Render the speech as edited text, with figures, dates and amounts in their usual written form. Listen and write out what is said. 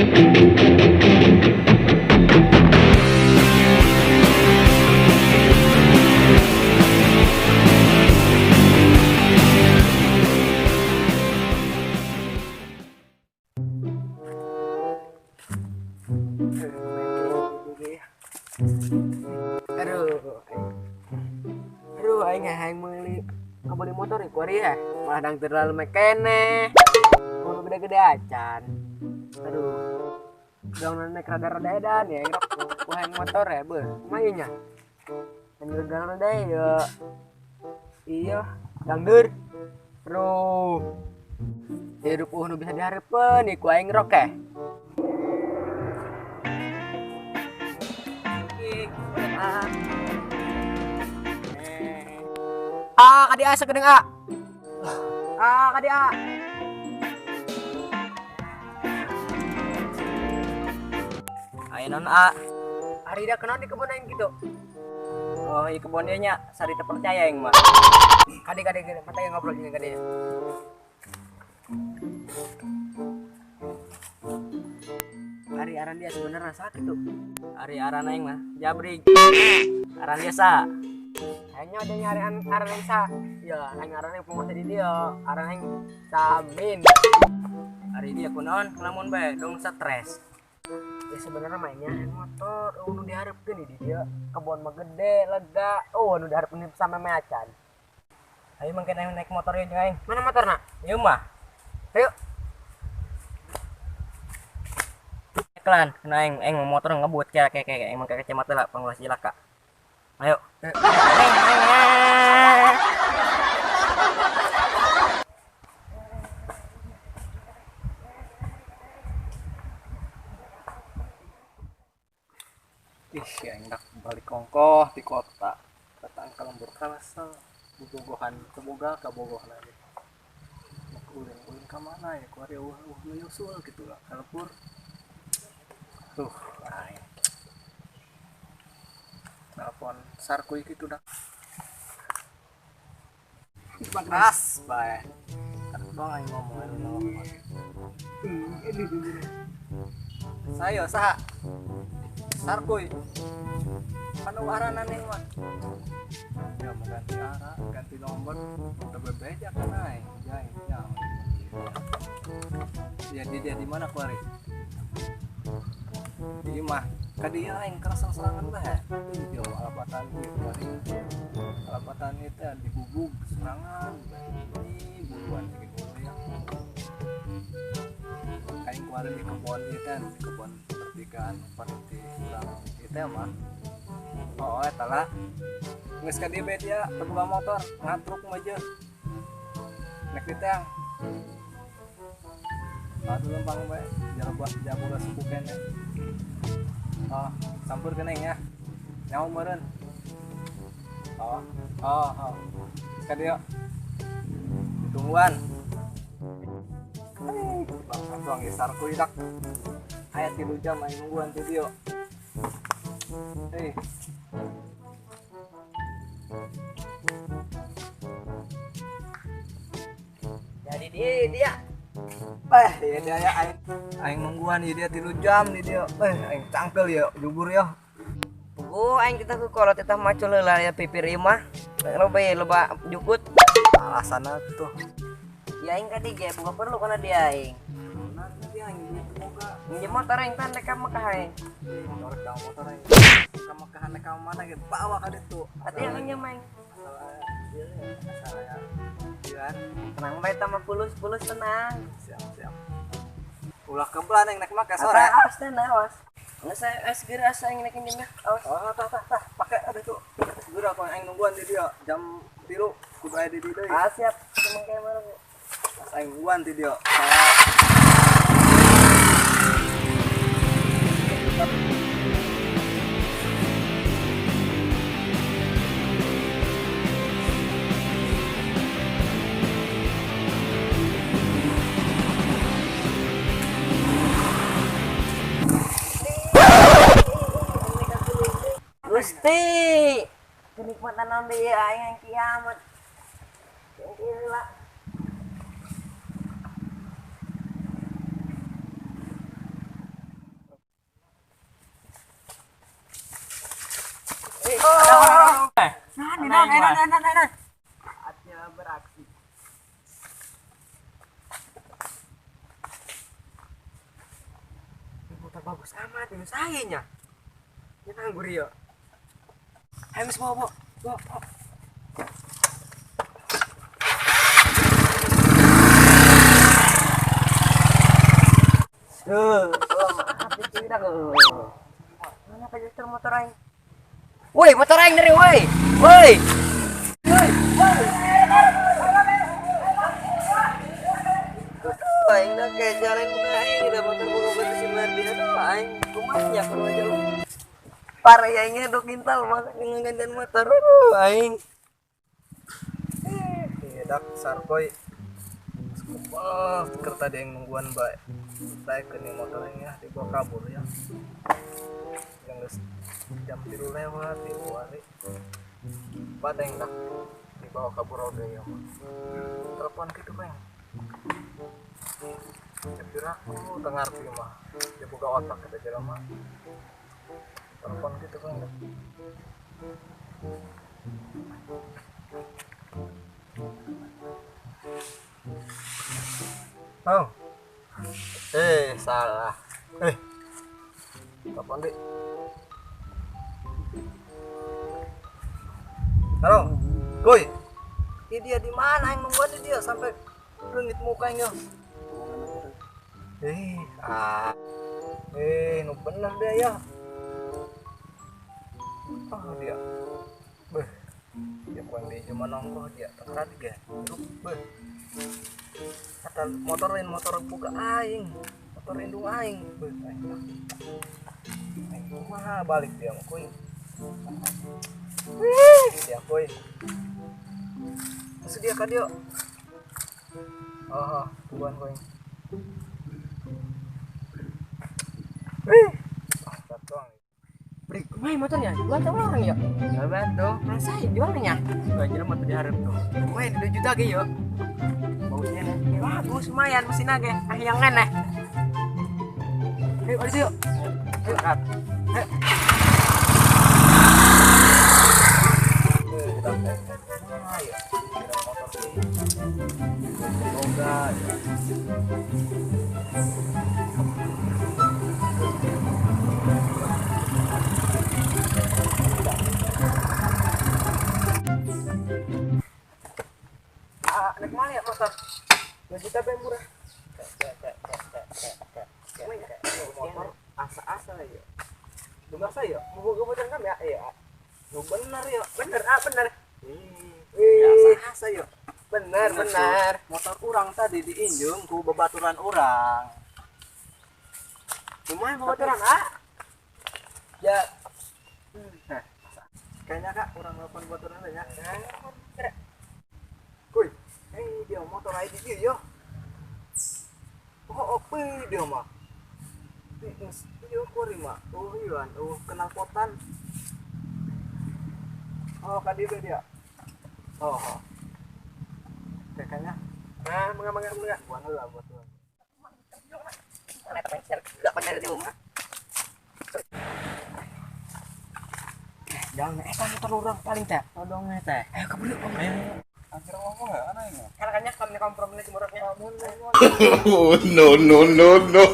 Aduh. Aduh, aing hayang meuli kabeli motor ieu kuari ya. Malah dang terlalu mekene. Mau gede-gede acan. Aduh. Dong naik rada-rada edan ya, aing rok ku hayang motor ya, beuh. Kumaha ieu nya? Anjir rada ya. Iya, dangdeur. Aduh. Hidup nu bisa dihareupeun ieu ku aing rok eh. Ah, kadi A sakedeung A. Ah, kadi A. Aya naon A? Ari da kunaon di kebun aing kitu? Oh, ieu kebun ieu nya, sari teu percaya aing mah. Kadi kadi gini, mata yang ngobrol jeung kadi. Ari aran dia sebenarnya sakit tuh. Ari aran aing mah jabrig. Aran dia sa. Kayaknya ada nyari aran aing sa. Ya, aing aran aing penguasa di dia. Aran aing Samin. Ari dia kunaon lamun bae dong stres. Ya sebenarnya mainnya motor, oh, nu diharapkeun di dia. Kebon mah gede, lega. Oh, nu diharapkeun sama macan. Ayo mangke naik motor ieu jeung aing. Mana motorna? Ieu mah. Ayo. Iklan, kena aing, aing mau motor ngebut kayak kayak kayak aing mangke kacamata lah pangulas cilaka. Ayo. Ih, aing dak balik kongkoh di kota. Datang ke lembur kalasa, bobogohan keboga kabogohan aja. Mau ulin-ulin ka mana ya? Ku ari eueuh nu nyusul gitu lah ka lembur. Tuh, aing. Telepon sarkuy gitu dah. Pas bae. Bang aing ngomong aing nelpon. Sayo saha? Sarkuy. Kan aranan nih mah. Ya mau ganti arah, ganti nomor, udah bebeja kan aing. Jai, ya. Ya dia di mana kuari? Di imah. Ka dieu aing kerasa serangan bae. Ieu alapatan ieu kuari. Alapatan ieu teh dibubug serangan. Ini buruan bikin dulu ya. Aing kuari di kebon ieu teh, di kebon pertigaan panitia urang ieu teh mah. Oh, eta lah. Geus ka dieu bae dia, teu boga motor, ngatruk mah jeung. Nek di teang. Aduh lempang bae, jago jago suku kene. Oh, sampur kene ya. Nyawa meureun. Oh, oh, oh. Ka dieu. Ditungguan. Bang, tuang gesar kuy dak. Aya 3 jam aing nungguan ti dieu. Hei. Jadi dia. Ya dia ya aing. Aing nungguan ieu dia 3 jam di dia. Aing cangkel ya, jubur ya. Puguh aing kita ku kolot eta macul heula ya pipir ieu mah. Loba loba jukut. Alasanna tuh. Ya aing ka dieu boga perlu kana dia aing. Nah, dia aing duit boga. Minjem motor aing teh nek ka Mekah aing. Motor ka motor aing. Ka Mekah nek ka mana ge bawa ka ditu. Atuh yang minjem aing. Masalah ieu ya, masalah ya. Iya. Tenang bae tah mah pulus-pulus tenang. Siap, siap. Ulah kebelan yang naik make sore. Awas tenang, awas. Nggak saya segera asa yang naik minjem awas. Oh, tah tah tah, pakai ada tuh. Segera kau aing nungguan di dia jam 3 kudu aya di dieu deui. Ah, siap. Cuma kayak mana, Bu? Pas aing nungguan di dia. Gusti, kenikmatan naon deui aing yang kiamat. Yang kieu lah. Nah, nah, nah, nah, nah, nah. Saatnya beraksi. Ini motor bagus amat, ini sayanya. Ini nganggur ya. Ayo mas bawa, bawa, bawa. Maaf itu tidak. Mana register motor aing? Woi, motor aing dari woi. Woi. Aing dah kayak jalan aing udah motor buka batu si Mardi aduh aing kumahnya kalau aja lu. Parah aingnya dok kintal masa dengan gantian motor aduh aing. Iya dak sarkoy. Wah, kerta ada yang nungguan baik. Saya ke nih motornya dibawa kabur ya. Yang jam 3 lewat di hari. Pada yang dak dibawa kabur oge ya. Telepon gitu bang. Jadi aku dengar mah. Dia buka otak kita jalan mah. Telepon gitu bang. Oh. Salah. Telepon deh. Halo. Kuy. Ini dia di mana yang nungguan dia sampai rengit mukanya. Nu bener dia ya. Oh, dia. Beuh. Dia bukan di cuma nongkoh dia tekan dia. Beuh. Kata motor lain motor buka aing, motor indung aing. Beuh, aing. Aing kumaha balik dia mah kuy. Dia kuy. Terus dia ka dieu. Oh, tuan kuy. Beri, main motornya, jual sama orang ya? Jual bantu. Masa jualnya? Jual aja motor diharap tuh. Main 2 juta ge yuk. Bagusnya nih. Bagus lumayan mesin ge. Ah yang aneh. Ayo balik yuk. Ayo, kat. Ayo. Naik mana ya motor? 2 juta be murah. Motor asa-asa ya. Lu asa ya? Mau gue motor kan ya? Iya. Lu bener ya? Bener, ah bener. Asa-asa ya. Bener, bener. Motor urang tadi diinjung ku bebaturan urang. Lumayan bebaturan, ah. Ya. Nah, kayaknya Kak urang nelpon bebaturan aja. Kuy, dia motor aja di dia yo. Oh, oke dia mah. Iya, kuari mah. Oh, iya, oh kenal potan. Oh, kadieu dia. Oh. Kayaknya. Nah, mangga. Buan heula buat tuh. Mana pencer? Enggak bener di rumah. Jangan eta motor urang paling teh. Todongnya teh. Ayo keburu. Ayo. Akhir ngomong enggak ana ini. Karena kami kompromi cemurutnya. Oh, no, no, no, no.